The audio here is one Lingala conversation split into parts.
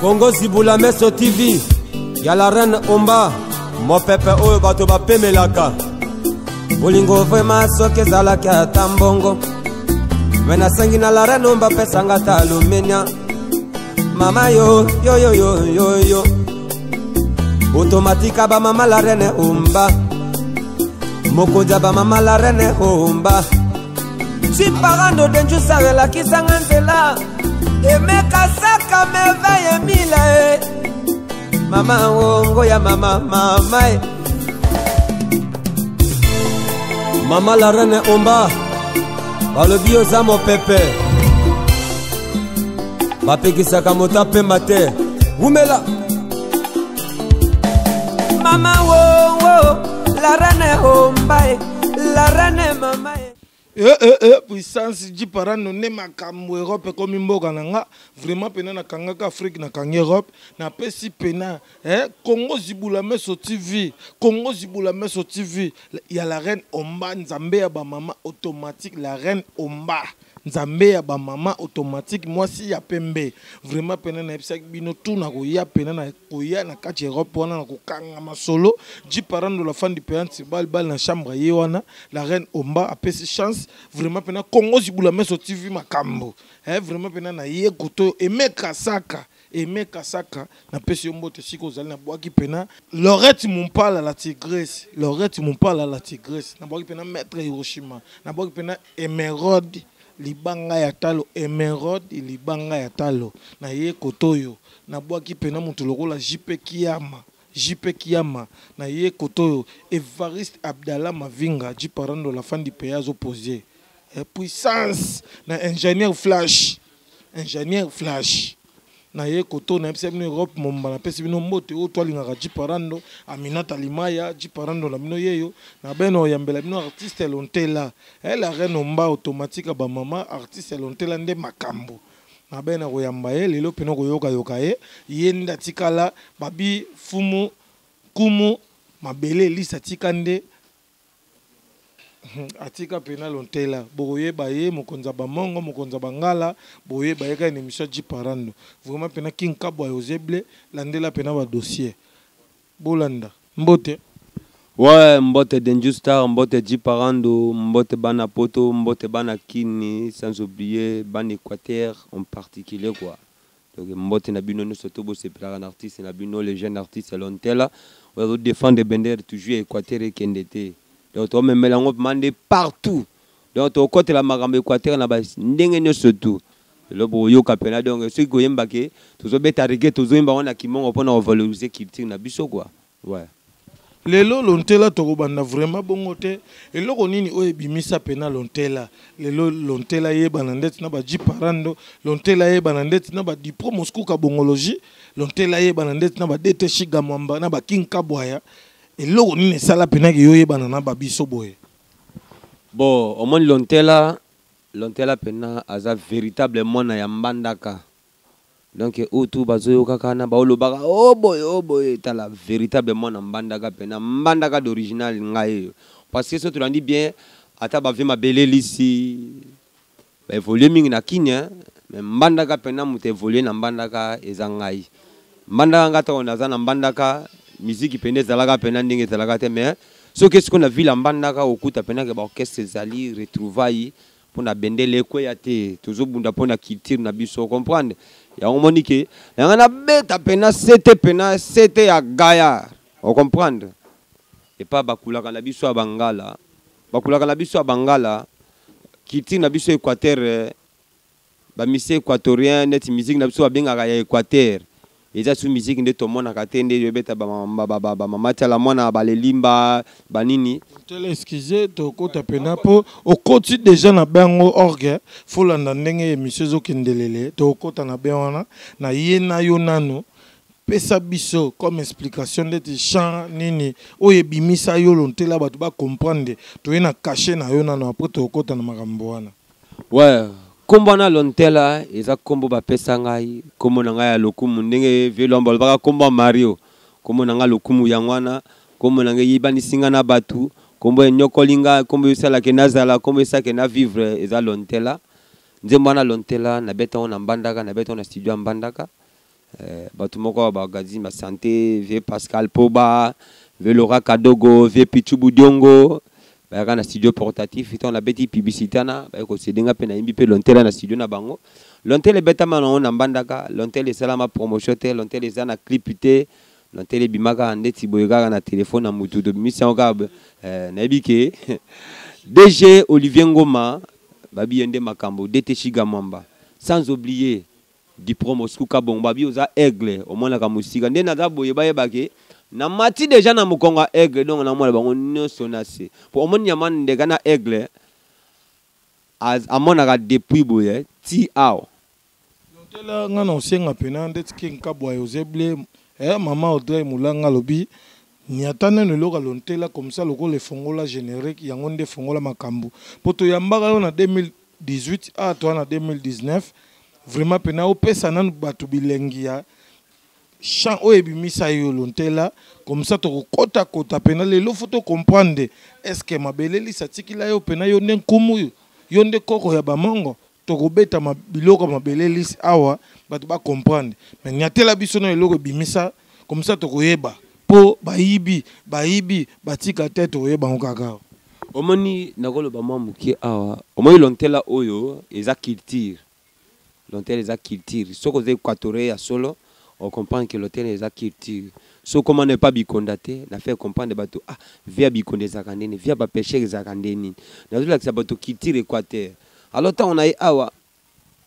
Congo Zibula Meso TV ya la reine Omba mopepe oyo bato bapemelaka bolingo vrema soki ezalaki ata mbongo me nasengi na la reine Omba apesanga ata alumenia mama yo yo yo yo yo yo otomatika bamama la reine Omba mokonzi ya bamama la reine Omba Chiparando denjusa elakisanga nzela emeka saka merveille emila e mama wongo ya mama mama e mama la reine omba balobi oza mopepe bapekisaka moto apema te wumela mama wongo la reine omba e la reine mama e Eh, eh, eh, puissance jiparano nde makambo europe ekomi mboka na nga vraiment mpena nakangaka afrique nakangi europe napesi mpena eh, congo zibula meso tv congo zibula meso tv ya la reine omba nzambe ya bamama automatique la reine omba nzambe ya bamama automatique mwasi ya pembe vraiment mpena nayebisaki bino tu nakoya mpena nakoya na kati ya europe wana nakokanga masolo jiparando la fan du payante balbal na chambre ye wana la reine omba apesi chance vraiment mpena congo zibula meso tv makambo eh, vraiment mpena na ye koto aime kasaka aime kasaka napesi yo mbote esika ozali nabwaki mpena lorette mumpala la tigresse lorette mumpala la tigresse nabwaki mpena maître hiroshima nabwaki mpena emerode libanga ya talo emerode libanga ya talo na ye koto oyo nabwaki mpena moto lokola jp kiama JP Kiama na ye koto oyo Evariste Abdallah Mavinga Jiparando la fin du pays azo poser eh, puissance na ingénieur flash ingénieur flash na ye koto nayebisa bino Europe momba napesi bino mbote oyo twalingaka Jiparando Aminata Limaya Jiparando na bino yeyo na beno oyambela bino artiste Lontela eh, la reine omba automatique ba mama artiste Lontela nde makambo na bene koyamba ye lelo pena koyokayoka ye ye nde atikala babi fumu kumu mabele elisa atika nde atika pena lontela bokoyeba ye mokonzi ya bamongo mokonzi ya bangala boyeba ye kaka na émission ya jiparando vraiment pena king kabwa yozeble landela pena badossier bolanda mbote. Ouais, mbote Denju Star, mbote Jiparando, mbote bana Poto, mbote bana Kini, sans oublier bana Équateur en particulier quoi. Donc mbote na bino nyonso to bosepelaka na artiste na bino le jeune artiste Lontela, oyo azo défendre bendele toujours ya Équateur ekende te. Donc tomemela yango vraiment nde partout. Donc tokotela makambo Équateur na ba ndenge nyonso tout. Lelo bokoyoka mpena donc soki koyemba ke tozobeta reggae tozoyemba yango na kimongo mpona kovaloriser culture na biso quoi. Ouais. Lelo lontela tokobanda vraiment bongo te eloko nini oyo ebimisa pena lontela lelo lontela yebana ndeti na ba jiparando lontela yebana ndeti na ba dipro moscou kabongologie lontela yebana ndeti na ba dt shiga mwamba na ba king kabwaya eloko nini esala pena ke yo yebana na ba biso boye bon omoni lontela lontela pena aza véritable mwana ya mbandaka Donc oyo tout bazo yokaka na bao lobaka oh boye oh boye tala véritable mwana mbandaka pena mbandaka d'original ngai oyo parce que soki tolandi bien ata ba vie mabele lisi ba évoluer mingi na Kin hein mais mbandaka pena moto évoluer na mbandaka eza ngai mbandaka nga ntango naza na mbandaka miziki pena ezalaka pena ndenge ezalaka te mais soki sikoyo na ville ya mbandaka okuta pena ke ba orchestre ezali retrouvailles pona bendele ekweya te tozobunda pona culture na biso comprendre yango omoni ke yanga nabeta pena sete pena sete ya gaillard ocomprendre epa bakulaka na biso ya bangala bakulaka na biso ya bangala culture na biso équateur eh, Ba musiciens equatoriens neti musique na biso babengaka ya Equateur eza su musique nde tomonaka te nde ebeta ba ba mama tiala mwana ba lelimba ba nini. Tele excuse tokota pena po okoti dejà na bain ngo orgue folanda ndenge emission ezokendelele tokota na bain wana na ye na yo nanu pesa biso comme explication ndeti chant nini oyo ebimisa yo lontela bato ba comprendre toye na cachet na yo nanu après tokota na makambo wana. Ouais, kombo wana Lontela eza kombo bapesa ngai, kombo na ngai ya lokumu ndenge vieux Luambo alobaka kombo ya Mario, kombo na ngai lokumu yango wana, kombo na ngai eyebanisi ngai na batu, kombo enyokoli ngai, kombo esala ke nazala, kombo esala ke na vivre eza Lontela. Nzembo wana Lontela nabeta yango na Mbandaka, nabeta yango na studio ya Mbandaka. Bato moko ba organise ba santé, vieux Pascal Poba, vieux Laura Kadogo, vieux Pichu Budiongo, bayaka na studio portatif ntango nabeti publicité wana, baye kosede nga mpe nayimbi mpe Lontela na studio na bango. Lontela ebetama nango na Mbandaka. Lontela esalama promotion te, Lontela eza na clip te, Lontela ebimaka ndeti boye kaka na telefone na mutu, tobimisi yango kaka. Nayebi ke DG Olivier Ngoma babi ye nde makambo, DT Shiga Mwamba, sans oublier Dipro Moscou Kabongo, babi oza aigle, omonaka mosika nde naza boye, bayebake namati deja na mokongo ya aigle, donc namona bango nyonso na se, po omoni nyama ndeka na aigle amonaka depuis boye ti awa. Lontela nga na osenga pena ndeti King Kabwa Yozeble, mama Audrey Mulanga alobi niata nano eloko ya Lontela comme ça lokola efongola générique yango nde efongola makambo po toyambaka yo na 2018 a toa na 2019 vraiment pena opesa nanu bato bilengi ya chant oyo ebimisa yo Lontela comme ça tokokota kota pena lelo faut to comprendre est-ce que mabele lisa tikila yo pena yo nde nkumu yo nde koko ya bamongo tokobeta biloko ya mabele lisi awa bato ba comprendre mais niatela biso na eloko ebimisa comme ça tokoyeba po bayibi bayibi batika te tokoyeba ngo kaka awa. Omoni nakoloba mwa moke awa, omoni Lontela oyo eza culture, Lontela eza culture, soki oza équatorien ya solo o comprendre que Lontela eza culture. Soki okoma na epa bikonda te, na faire comprendre bato, ah, vie ya bikonda ezalaka ndeni, vie ya ba pêcheur ezalaka ndeni nini, nazolakisa bato culture équateur. Alors ntango na ye awa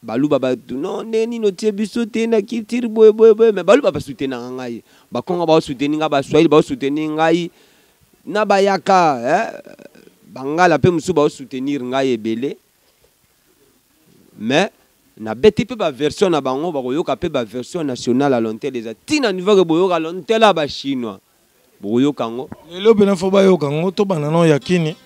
baluba bato non ndenge nini otie biso te na culture boye boye boye, mais baluba basoutenaka ngai, bakongo baosoutenir ngai, baswahili baosoutenir ngai, na bayaka, bangala mpe mosusu baosoutenir ngai ebele, mais nabeti mpe baversion na bango, bakoyoka mpe baversion nationale ya Lontela eza ntina niveau ke boyoka Lontela ya bachinois bokoyoka yango lelo mpe nafo bayoka yango tobanda nao ya kini.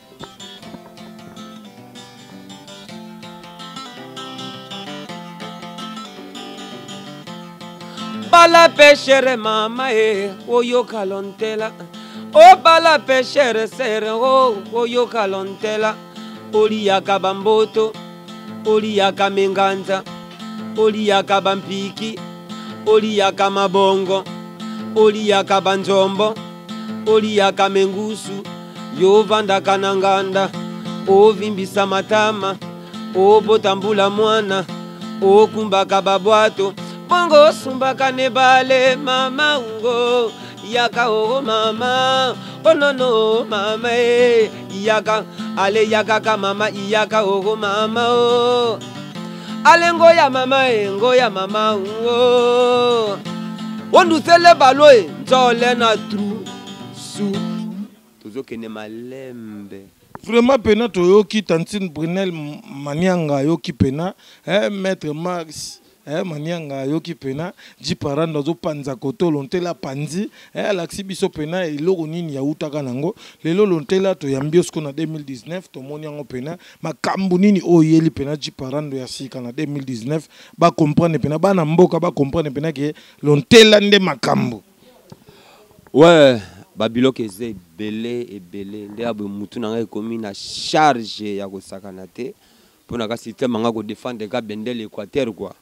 Bala pêchere mama e oyoka Lontela, o bala pêchere sere o oyoka Lontela, oliaka bamboto, oliaka menganza, oliaka bampiki, oliaka mabongo, oliaka banzombo, oliaka mengusu, yovandaka na nganda, ovimbisa matama, obotambula mwana, okumbaka babwato, bongo osumbaka nebale mama ungo, yaka o mama, onono mama e, yaka, ale yakaka mama, yaka o mama o. Ale ngoya mama e, ngoya mama ungo. Ondusele balo e, nzole na tru su. Tozokende malembe. Vraiment pena toyoki Tantine Brunel Manianga yoki pena, Maître Max, Manianga yoki pena, Jiparando azopanza koto Lontela panzi, alaxi biso pena eloko nini ya utaka nango. Lelo Lontela toyambi osko na 2019 tomoni yango pena makambo nini oyo yeli pena Jiparando ya sika na 2019 ba comprendre pena bana mboka ba comprendre pena ke Lontela nde makambo. Ouais, babiloko eza ebele ebele nde ya boye mutu na ngai ekomi na charge ya kosakana te mpona ka système nga kodefendre ka bendele Équateur quoi.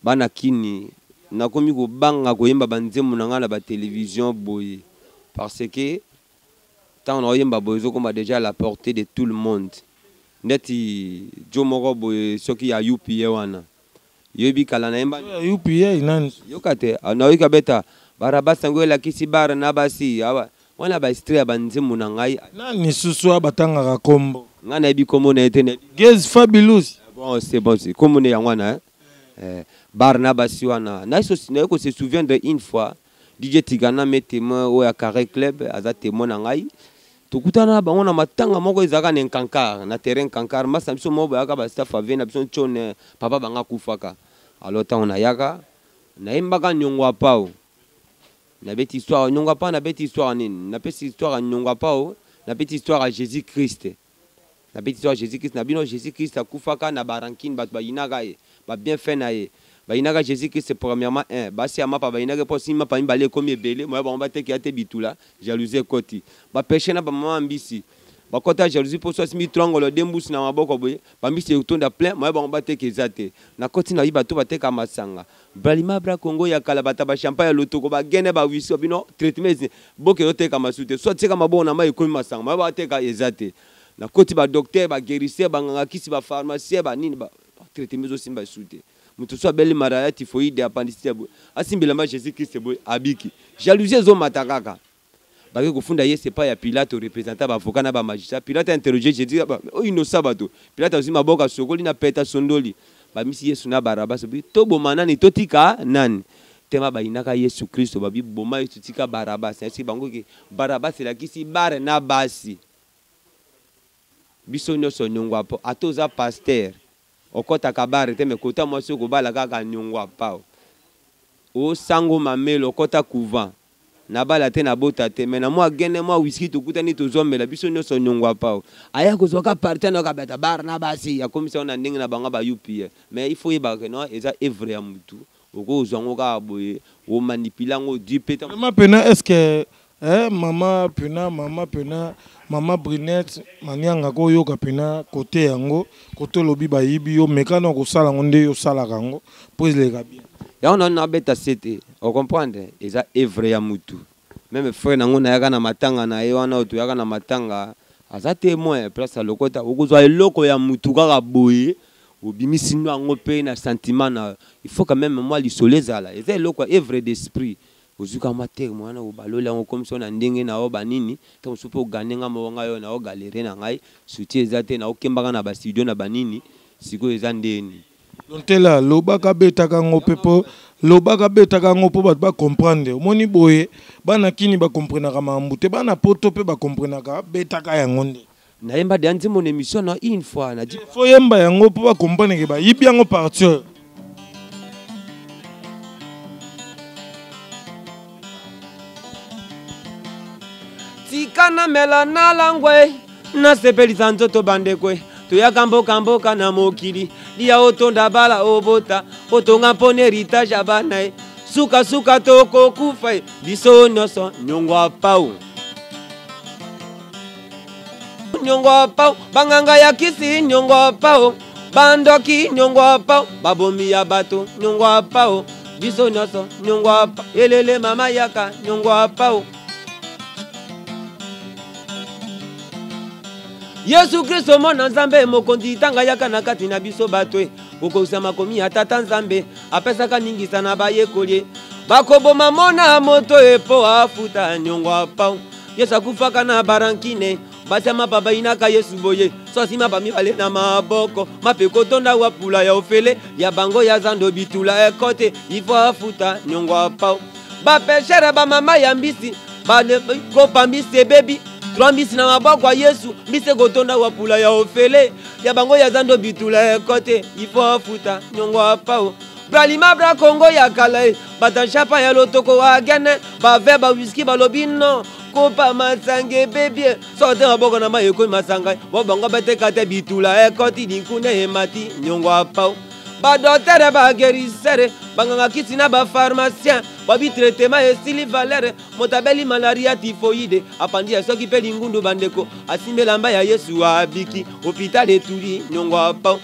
Bana kini nakomi kobanga koyemba banzembo na ngai na ba télévision boye parce que ntango nakoyemba boye ezokoma déjà à la portée de tout le monde. Ndeti jo moko boye soki ya UPA wana yoyebi kala nayemba Ya UPA nani? Yoka te, nayoka beta barabasi yango elakisi bare na basi awa wana ba extrait ya banzembo na ngai. Nani susu oyo batangaka kombo? Ngai nayebi kombo na ye te, nayebi Gez Fabulous. Bon, c'est bon, c'est kombo na yango wana, hein? Bar na basi wana. Naye ko se souviendre une fois DJ Tigana me témoin oyo ya Carré Club aza témoin na ngai. Tokutana na bango na matanga moko ezalaka na Nkankar, na terrain Nkankar. Masa biso moko bayaka ba staff ave na biso ntsone papa banga kufaka. Alors ntango nayaka nayembaka nyongo ya pao. Nabeti histoire nyongo ya pao, nabeti histoire nini? Napesi histoire ya nyongo ya pao, nabeti histoire ya Jésus Christ. Nabeti histoire ya Jésus Christ na bino. Jésus Christ akufaka na barankine, bato bayinaka ye, ba bienfait na ye. Bayinaka Jésus Christ premièrement un, basi ya mapa bayinaka po si mapa mibale ekomi ebele, moya bango bateki ya te bitula, jalousie ekoti. Ba pêcher na ba mama mbisi. Bakota jalousie mpo so asimbi trangolo de mbusu na maboko boye, bambisi ekotonda plein, moya bango bateka eza te. Nakoti na bato bateka masanga. Bralima bra Congo ya kala bata ba champagne ya lotoko ba gene ba whisky bino traitement ezi boke oteka masu te. So atika maboko na mai ekomi masanga, moya bateka eza te. Nakoti ba docteur, ba guérisseur, ba nganga kisi, ba pharmacien, ba nini ba traitement ezosimba su te. Moto so abeli malaria, typhoïde, appendicite boye, asimbela ma Jésus Christ boye abiki. Jalousie ezomata kaka. Bake kofunda Yesu epai ya Pilato, représentant ba avocat na ba magistrat. Pilate a interroger Jésus, ba oyo innocent bato. Pilate azwi maboko asokoli na pete asondoli. Bamisi Yesu na Barabas, bi toboma nani totika nani? Tema bayinaka Yesu Kristo, babi boma Yesu tika Barabas. Nayebisi bango ke Barabas elakisi bare na basi. Biso nyonso nyongo po ata oza pasteur okɔtaka bare te, me kota mwasi okobala kaka nyongo apao. Osango mamelo okɔta couvent nabala te nabota te, me na mwa gene mwa whisky tokutani tozomela biso nyonso nyongo apao. Aya kozwaka parti na kabata bar na basi akomisa na ndenge na bango ba UPA. Mais il faut yebaka ke non eza œuvre ya mutu, okozwa yango kaka boye omanipule yango du pe Vraiment pena est-ce que mama pena mama pena mama Brinette manianga koyoka pena côté yango côté lobi bayibi yo mekana kosala ngo nde yo salaka yango po eleka bien. Yango na nabeta sete, o comprendre eza œuvre ya mutu. Même frère nango nayaka na matanga na ye wana toyaka na matanga aza témoin place ya lokota okozwa eloko ya mutu kaka boye obimisi no yango mpe na sentiment na il faut quand même mwa lisolo ezala eza eloko ya œuvre d'esprit. Ozwika mwa terme wana obaloli yango komisa na ndenge na yo banini ntango mosusu mpe ogane nga moko ngai oyo na ogalere na ngai soutien eza te na okembaka na bastudio na banini sikoyo eza ndeni. Lontela lobaka betaka yango mpe po lobaka betaka yango mpo bato bacomprendre. Omoni boye bana kini bakomprenaka makambo te, bana poto mpe bakomprenaka, betaka yango nde. Nayemba deya nzembo na émission na une fois na di Faut yemba yango mpo bacomprendre ke bayibi yango partir. Tika namela nalangwe nasepelisa nzoto bandekwe toyaka mboka mboka na mokili lia otonda bala obota otonga mpona héritage ya bana ye sukasuka tokokufa ye biso nyonso nyongo apau nyongo apau banganga ya kisi nyongo apau bandoki nyongo apau babomi ya bato nyongo apau biso nyonso nyongo apau elele mama yaka nyongo apau. Yesu Kristo mwana Nzambe mokonzi tanga yaka na kati na biso bato e kokokisa makomi ya tata Nzambe apesaka ningisa na bayekoli bakoboma mona moto e po afuta nyongo apau. Yesu akufaka na barankine batia mapa bayinaka Yesu boye so asima bamibale na maboko mape kotonda wapula ya ofele ya bango ya zando bitula ekote ifo afuta nyongo apau. Bapeshere bamama ya mbisi kopa mbisi ebebi 3 mbisi na maboko ya Yesu mbisi ekotonda wapula ya ofele ya bango ya zando bitula ekote ifo afuta nyongo apau. Bralima bra Congo ya kala e batanshapa ya lotoko agene bave ba whisky balobi non kopa masanga ebebie sote maboko na mai ekomi masanga bo bango bateka te bitula ekoti linkuna emati nyongo apau. Badoktere baguérisseur banganga kisi na bapharmacien babi traitement esili valeur moto abeli malaria typhoïde apandi ya soki mpe lingundu bandeko asimbi elamba ya Yesu abiki hôpital etuli nyongo apau.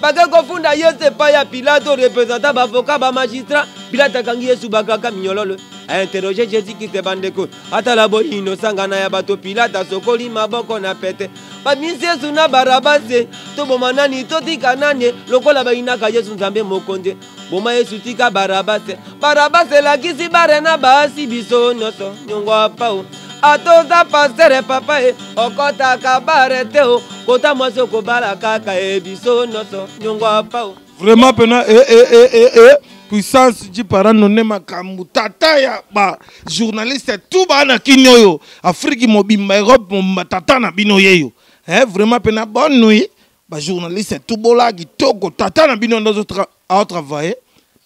Bake kofunda Yesu epai ya Pilato représentant bavocat bamagistrat Pilate akangi Yesu bakaka minyololo ainterroge Jésus Christ bandeko atala boyi inosanga na ya bato Pilate asokoli maboko na pete babimisi Yesu na Barabase toboma nani totika nani lokola bayinaka Yesu Nzambe mokonzi boma Yesu tika Barabase Barabase elakisi bare na basi biso nyonso nyongo apau atoza pastere papa e okotaka bare te o kota mwasi okobala kaka e biso nyonso nyongo apau. Vraiment pena puissance du parent none makambo tata ya ba journaliste tout ba na kini oyo Afrique mobimba Europe mobimba tata na bino yeyo. Vraiment pena bonne nuit ba journaliste tout bola kitoko tata na bino ndozo a travailler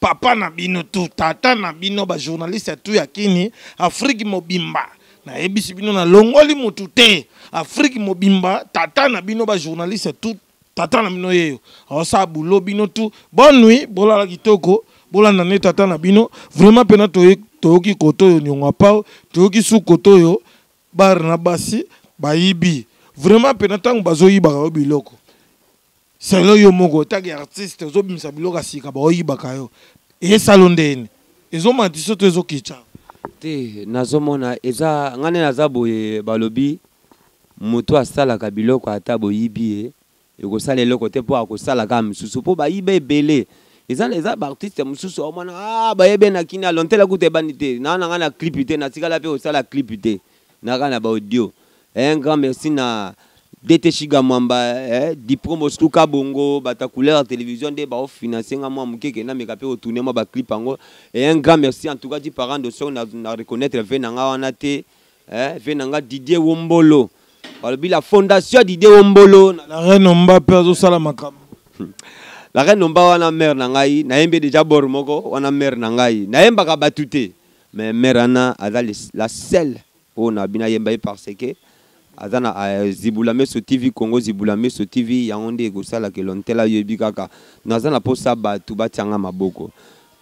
papa na bino tout tata na bino ba journaliste tout ya kini Afrique mobimba na yebisi bino na longoli mutu te Afrique mobimba tata na bino ba journaliste tout tata na bino yeyo aosa boulot bino tout bonne nuit bola la kitoko bola na ne tata na bino vraiment pena toyoki koto yo nyongo pao toyoki su koto yo bar na basi bayibi. Vraiment mpena, ntango bazoyibaka yo biloko, selo yo moko otaki artiste, ozobimisa biloko ya sika, baoyibaka yo, esalo ndeni? Ezomatisa to ezokitya? Te, nazomona eza ngai nde naza boye. Balobi moto asalaka biloko, ata boyibi ye, ekosala eloko te, mpo akosala kaka misusu, mpo bayiba ebele. Eza baartiste mosusu omona, ah, bayebi na kini alontela kuta ebandi te. Naa na ngai na clip te, natikala mpe kosala clip te, naka na baaudio. Un grand merci na DT Shiga Mwamba, Dipromo Stuka Bongo, bata couleur ya télévision nde baofinancer nga mwa moke ke nameka mpe kotourner mwa baclip yango. Et un grand merci en tout cas di parent de son na reconnaître ve na nga wana te, ve na nga Didier Wombolo, balobi la fondation ya Didier Wombolo. La reine Omba mpe azosala makambo. La reine Omba wana, mare na ngai, nayembi déjà bor moko wana. Mare na ngai, nayembaka bato te, mais mare wana aza la seule oyo na bino ayemba ye, parce que aza na Zibula Meso TV, Congo Zibula Meso TV. Yango nde ekosalaka elontela. Yoyebi kaka naza na mposa bato batianga maboko.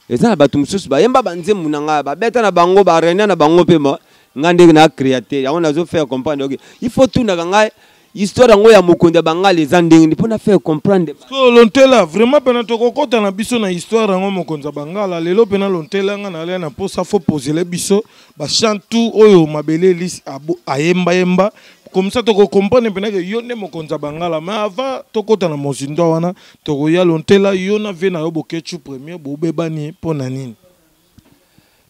Eza na bato mosusu bayemba banzembo na ngai, babeta na bango, barenia na bango, mpe ngai ndenge na créateur yango nazo faire comprendre. Ok, il faut tunaka ngai histoire yango ya mokonzi ya Bangala eza ndenge nini, mpona faire comprendre. So Lontela, vraiment mpena tokokɔta na biso na histoire yango mokonzi ya Bangala lelo. Mpena Lontela, nga nalia na mposa fo posele biso bachantu oyo Mabele Elisi ayembayemba, comme ça tokocomprendre mpena ke yo nde mokonzi ya Bangala. Mais avant tokɔta na mozindo wana, tokoya. Lontela, yo na ve na yo Bokecu Premier bobebani mpo na nini?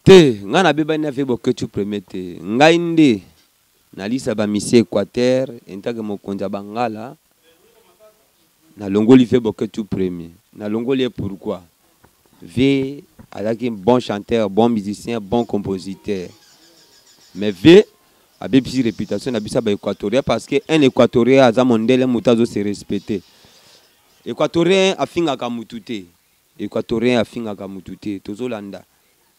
Te, ngai nabebani na ve Bokecu Premier te. Ngai nde nalisa bamisi Équateur entake mokonzi ya Bangala. Nalongoli ve Bokecu Premier. Nalongoli ye pourquoi? Ve azalaki bon chanteur, bon musicien, bon compositeur, mais ve abebisi réputation na biso ya baéquatorien, parce que un Équatorien aza mondele, moto azose respecter. Équatorien afingaka mutu te, Équatorien afingaka mutu te. Tozolanda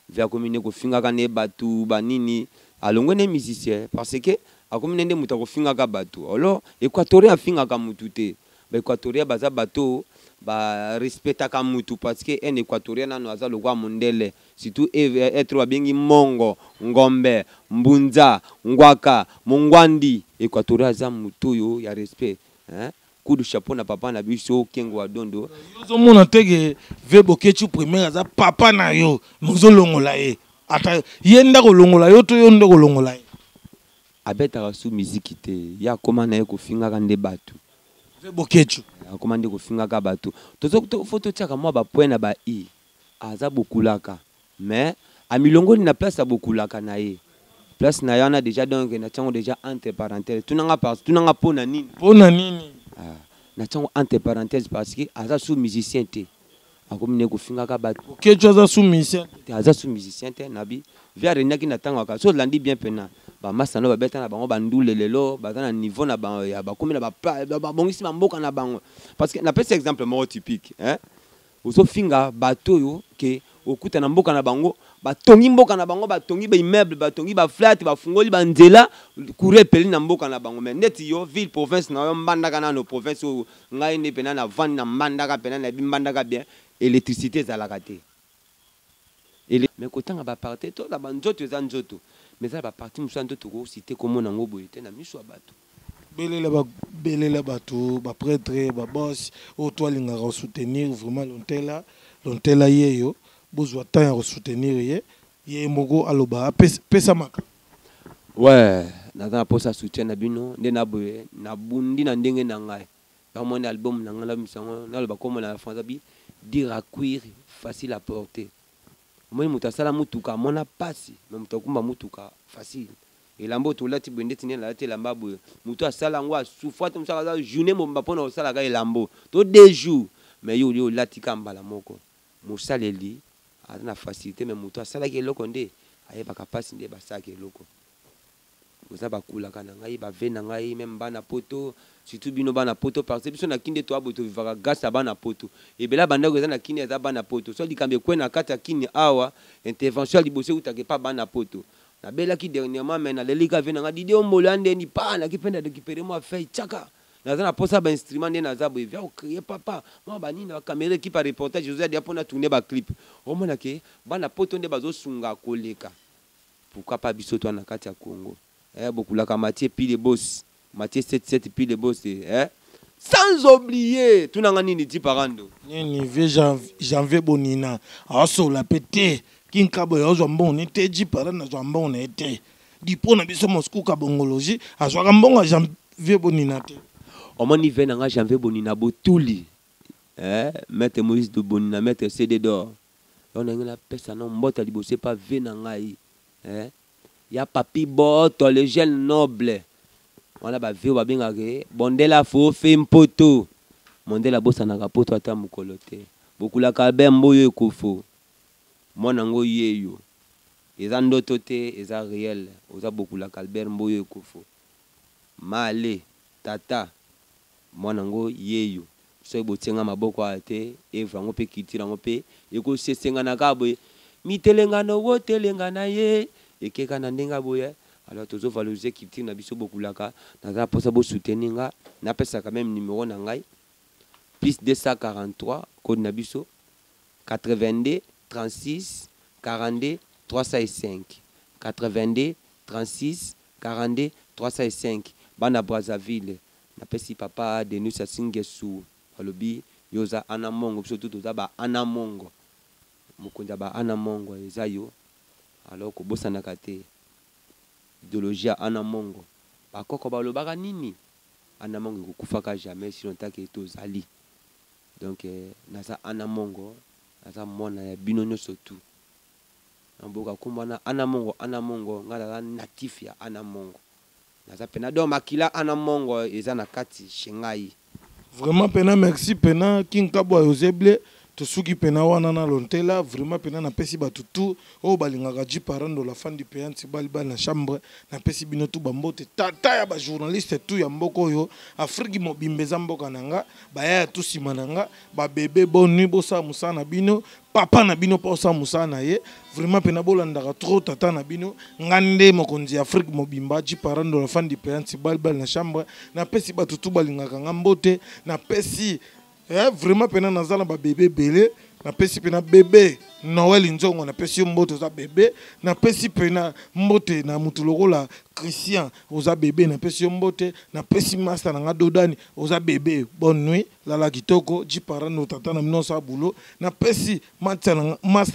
ve akomi nde kofingaka nde bato banini. Alongwe nde musicien parce que akomi nde moto akofingaka bato. Alors Équatorien afingaka mutu te. Baéquatorien baza bato barespectaka mutu, parce que un Équatorien nano aza lokwa mondele, surtout être babengi mongo, ngombe, mbunza, ngwaka, mongwandi. Équatorien aza motu oyo ya respect, hein? Coup de chapeau na papa na biso Kengo wa Dondo. Ozomona teke ve Bokecu Premier aza papa na yo, ozolongola ye, ata ye nde akolongola yo to yo nde kolongola ye? Abetaka su miziki te. Ye akóma na ye kofingaka nde bato. Ve Bokecu? Akóma nde kofingaka bato. Fo totiaka mwa bapoint na ba i. Aza bokulaka, mais amilongoli na place ya bokulaka na ye, place na ye wana déjà. Donc natiango déjà entre parenthèse. Tunanga, tunanga mpo na nini? Mpo na nini? Ah, natiango entre parenthèse parce que aza su musicien te, akomi nde kofingaka bato. Bokecu aza su musicien? Te, aza su musicien te. Nabi vi areniaki na ntango aka so olandi bien mpena bamasa no babeta na bango bandule. Lelo baza na niveau na bango ya bakomi na babongisi bamboka na bango, parce que napesi exemple moko typique, hein? Ozofinga bato oyo ke okuta na mboka na bango, batongi mboka na bango, batongi baimmeuble, batongi baflat, bafungoli banzela, courant epeli na mboka na bango. Mais neti yo, ville province na yo Mbandaka, nano province oyo ngai nde mpena navandi na Mbandaka, mpena nayebi Mbandaka bien, électricité ezalaka te. Mais kotanga baparti toza banzoto, eza nzoto, mais eza na baparti mosusu ya nzoto kokosite komona yango boye te na miso ya bato. Belela, belela bato, baprêtre, babos oyo to alingaka kosoutenir vraiment Lontela. Lontela ye yo, bozwa temps ya kosoutenir ye. Ye moko aloba, apesamaka. Ouais, naza na mposa soutien na bino nde na boye nabundi na ndenge na ngai. Bamoni album na ngai, nabimisa yango, naloba kombo na français bi dire à cuire, facile à porter. Omoni moto asala mutuka amona pasi, mais moto akumba mutuka facile. Elamba oyo tolati boye, ndeti nde nalati elamba boye, moto asala yango asufra te. Mosaka aza journée mobimba mpona kosalaka elambo to 2 jours, mais yo olie olati ka mbala moko. Mosaleli aza na facilité, mais moto asalaki eloko nde ayebaka mpasi nde basalaka eloko. Boza bakulaka na ngai, bave na ngai, même bana poto, surtout bino bana poto, parce que biso na kini nde toya boye, tovivaka grâce ya bana poto. Ebele bandako eza na kini eza bana poto. So likambo ekwe na kati ya kini awa, intervention ya liboso eutaka epa bana poto. Nabelaki dernièrement, mais naleli ka ve na ngai Didi Ombolo ya ndeni pa naki mpe na récupéré mwa feuille tiaka. Naza na posa bainstrument nde naza boye, via ocréer papa mwa banini, bacaméra, équipe ya reportage oza dia mpona tourner baclip. Omona ke bana poto nde bazosunga koleka. Pourquoi pas biso to na kati ya Congo? Bokulaka Matie Pile Bos. Mathieu 77 pile bosse eh? Sans oublier tunanga nini ti parando. Nini vieux Janvier Bonina asola pe te kinkabo ya ozwa mbongo ni te ji parando azwa mbongo na ye te dipo na biso Moscou kabongologie azwaka mbongo ya Janvier Bonina te. Omoni vie na nga Janvier Bonina botuli eh maître Moïse de Bonina maître CD d'or donc ndenge napesa na mbote ya liboso epa vie na ngai eh ya Papy Boto le jeune noble wana ba vieux babengaka ye bondela fofe mpoto mondele abosanaka poto ata mokolo te bokulaka Albert Mboyo ekofo mwana ngo yeyo eza ndoto te eza réel oza bokulaka Albert Mboyo ekofo male tata mwana ngo yeyo soki botie nga maboko awa te evre yango mpe culture yango mpe ekosesengana kaka boye mitelengano wotelengana ye ekeka na ndenge ya boye alors tozo valoriser culture na biso bokulaka naza na mposa bosoutenir nga napesaka meme numero na ngai plus 243 code na biso 82 36 42 305 82 36 42 305 bana Brazzaville napesi papa Denis Sassou Nguesso alobi yo oza ana mongo biso tout toza ba ana mongo mokonzi ya ba ana mongo eza yo alors kobosanaka te idéologie ya ana mongo bakoko balobaka nini ana mongo ekokufaka jamais sinon take tozali donc naza ana mongo naza mwana ya bino nyonso tu na mboka kombo wana ana mongo ana mongo ngai naza natif ya ana mongo naza pena donc makila ana mongo eza na kati chez ngai. Vraiment pena merci pena King Kabwa Yozeble tosuki pena wana na lontela vraiment pena napesi bato tout oyo balingaka Jeep Arando la fan du pays bali bali na chambre napesi bino tout bambote tata ya ba journaliste tout ya mboka oyo Afrique mobimba eza mboka na nga bayaya tout nsima na nga ba bébé bonne nuit bosala mosala na bino papa na bino mpo osala mosala na ye vraiment mpena bolandaka trop tata na bino nga nde mokonzi ya Afrique mobimba Jeep Arando la fan du pays bali bali na chambre napesi bato tout balingaka nga mbote napesi vraiment mpena naza na babebe ebele napesi mpena bebe Noël Nzongo napesi yo mbote oza bebe napesi mpena mbote na mutu lokola Christian oza bebe napesi yo mbote napesi master na nga Dodani oza bebe bonne nuit lala kitoko Jeep Arando tata na bino osala boulot napesi master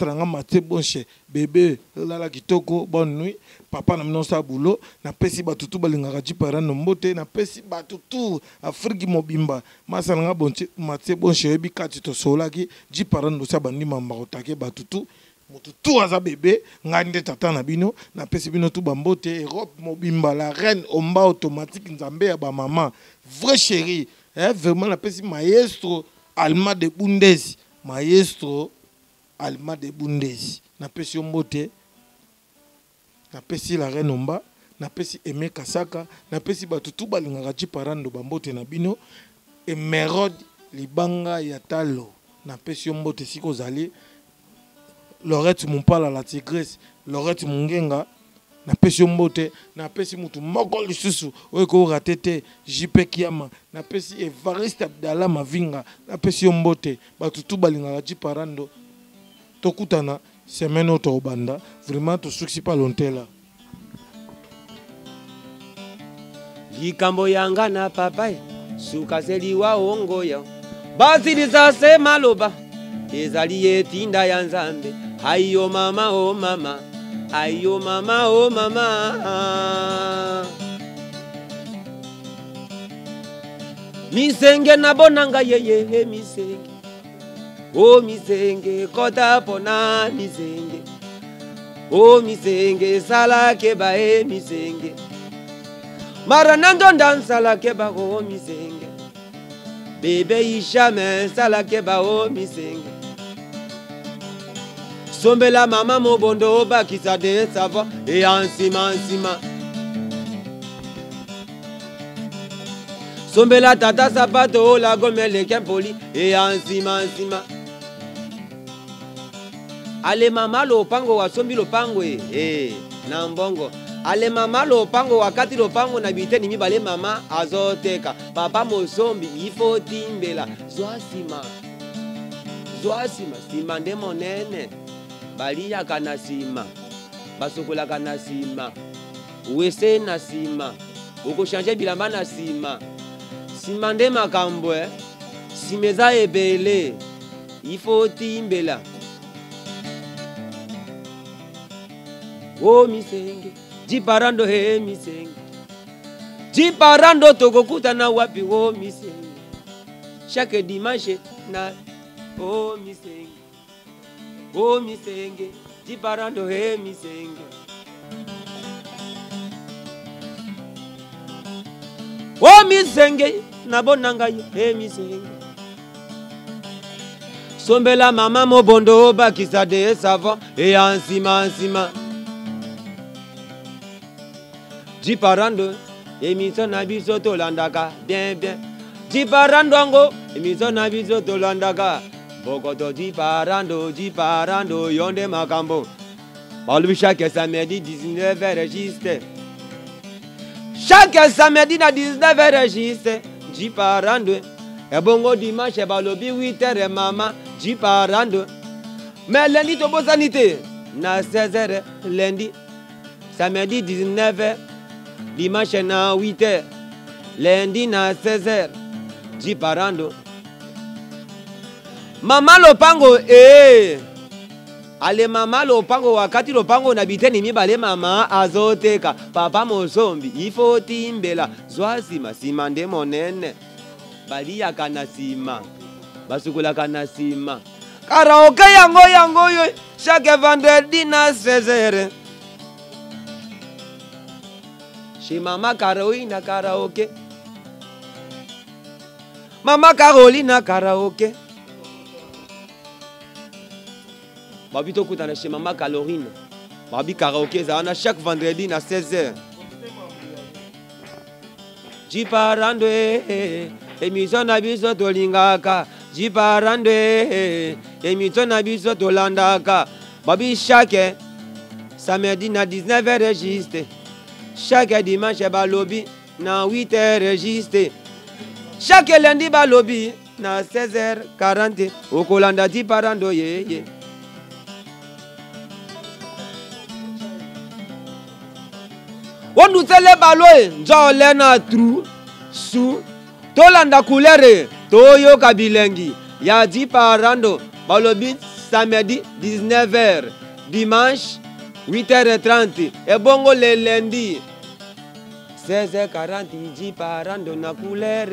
na nga Mathieu Bonche bebe lala kitoko bonne nuit papa na bino osala boulot napesi bato tu balingaka Jeep Arando mbote napesi bato tu Afrique mobimba master na nga Mathieu Bonche oyebi kati tosolaki Jeep Arando osi abandi mamba kotake bato tu motu tu aza bebe ngai nde tata na bino napesi bino tu bambote Europe mobimba la reine omba automatique nzambe ya bamama vrai chéri vraiment napesi maestro Alma de Bundes maestro Alma de Bundes napesi yo mbote napesi la reine omba napesi Aimé Kasaka napesi bato tu balingaka Jeep Arando bambote na bino Emerode libanga ya talo napesi yo mbote esika ozali Lorette Mumpala la tigresse Lorette Mungenga napesi yo mbote napesi mutu moko lisusu oyo ekorate te JP Kiama napesi Evariste Abdallah Mavinga napesi yo mbote bato tu balingaka Jeep Arando tokutana semaine oyo tokobanda vraiment tosukisi pa lontela likambo yanga na papa suka seliwa ongoya basilisa se maloba ezali etinda ya nzambe ayo mama o mama ayo mama o mama misenge na bonanga yeye misenge o misenge kota pona misenge o misenge sala keba e misenge mara nandonda nsala keba o misenge bebe ishame nsala keba o misenge sombela mama mobondo obakisa de sava eya nsima nsima sombela tata sapato olagomeleke mpoli eya nsima nsima ale mama lopango wasombi lopango e eh, na mbongo ale mama lopango wakati lopango na biteni mibale mama azoteka papa mosombi ifo timbela zwa nsima zwa nsima nsima nde monene baliyaka na nsima basokolaka na nsima wese na nsima. Okochange bilamba na nsima. Nsima nde makambo eh. Nsima eza ebele. Il faut otimbela. O misenge, jiparando he misenge. Jiparando tokokutana wapi o misenge. Chaque dimanche na o misenge. O misenge, jiparando he misenge. O misenge, nabona ngai he misenge. Sombela mama mobondo obakisa de savon eya nsima nsima. Jiparando émission na biso tolandaka bien bien. Jiparando yango émission na biso tolandaka. Bokoto jiparando jiparando yonde makambo. Balobi chaque samedi 19h juste. Chaque samedi na 19h juste. Jiparando. Ebongo dimanche balobi 8h mama jiparando. Mais lundi tobosani te na 16h lundi. Samedi 19h, dimanche na 8h, lundi na 16h, jiparando. Mama lopango eh. Ale mama lopango wakati lopango na biteni mibale mama azoteka papa mosombi ifo timbela zwa nsima nsima nde monene baliyaka na nsima basukolaka na nsima karaoke yango yango yo chaque vendredi na 16h chez mama Carolina karaoke mama Carolina karaoke babi tokutana chez mama Carolina babi karaoke ezala na chaque vendredi na 16h jiparando émission na biso tolingaka jiparando émission na biso tolandaka babi chaque samedi na 19h juste chaque dimanche balobi na 8h juste chaque lundi balobi na 16h40 okolanda jiparando yeye ondutele balo e nzole na tru su tolanda couleur toyoka bilengi ya jiparando balobi samedi 19h dimanche 8h30 ebongo le lundi 16h40 jiparando na couleur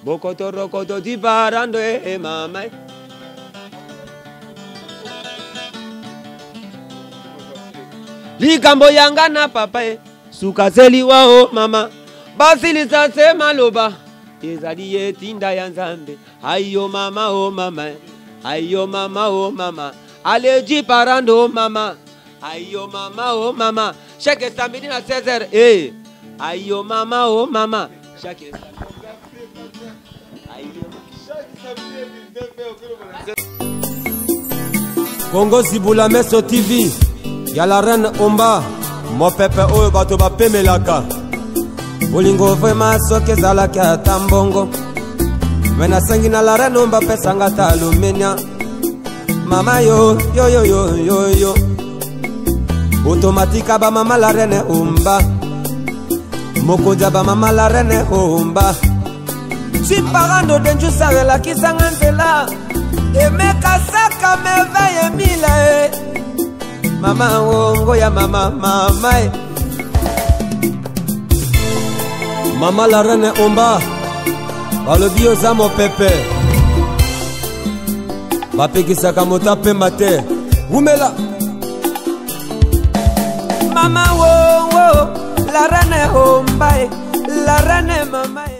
bokoto rokoto jiparando e mama. Likambo yanga na papa e sukazeliwa o mama basilisa se maloba ezali ye tinda ya nzambe ayo mama o mama ayo mama o mama ale jiparando o mama ayo mama o mama chaque samedi na 16h eh ayo mama o mama chaque ayo Congo Zibula Meso TV ya la reine Omba mopepe oyo bato bapemelaka bolingo vraiment soki ezalaki ata mbongo me nasengi na la reine Omba pesanga ata alumenia mama yo yo yo yo yo yo automatika ba mama la reine Omba mokonzi ya ba mama la reine Omba jiparando denjusa elakisanga nzela emekasaka merveille mila e mama wongo ya mama mama e mama la reine Omba balobi oza mopepe bapekisaka moto apema te wumela mama wongo la reine Omba e la reine mama e.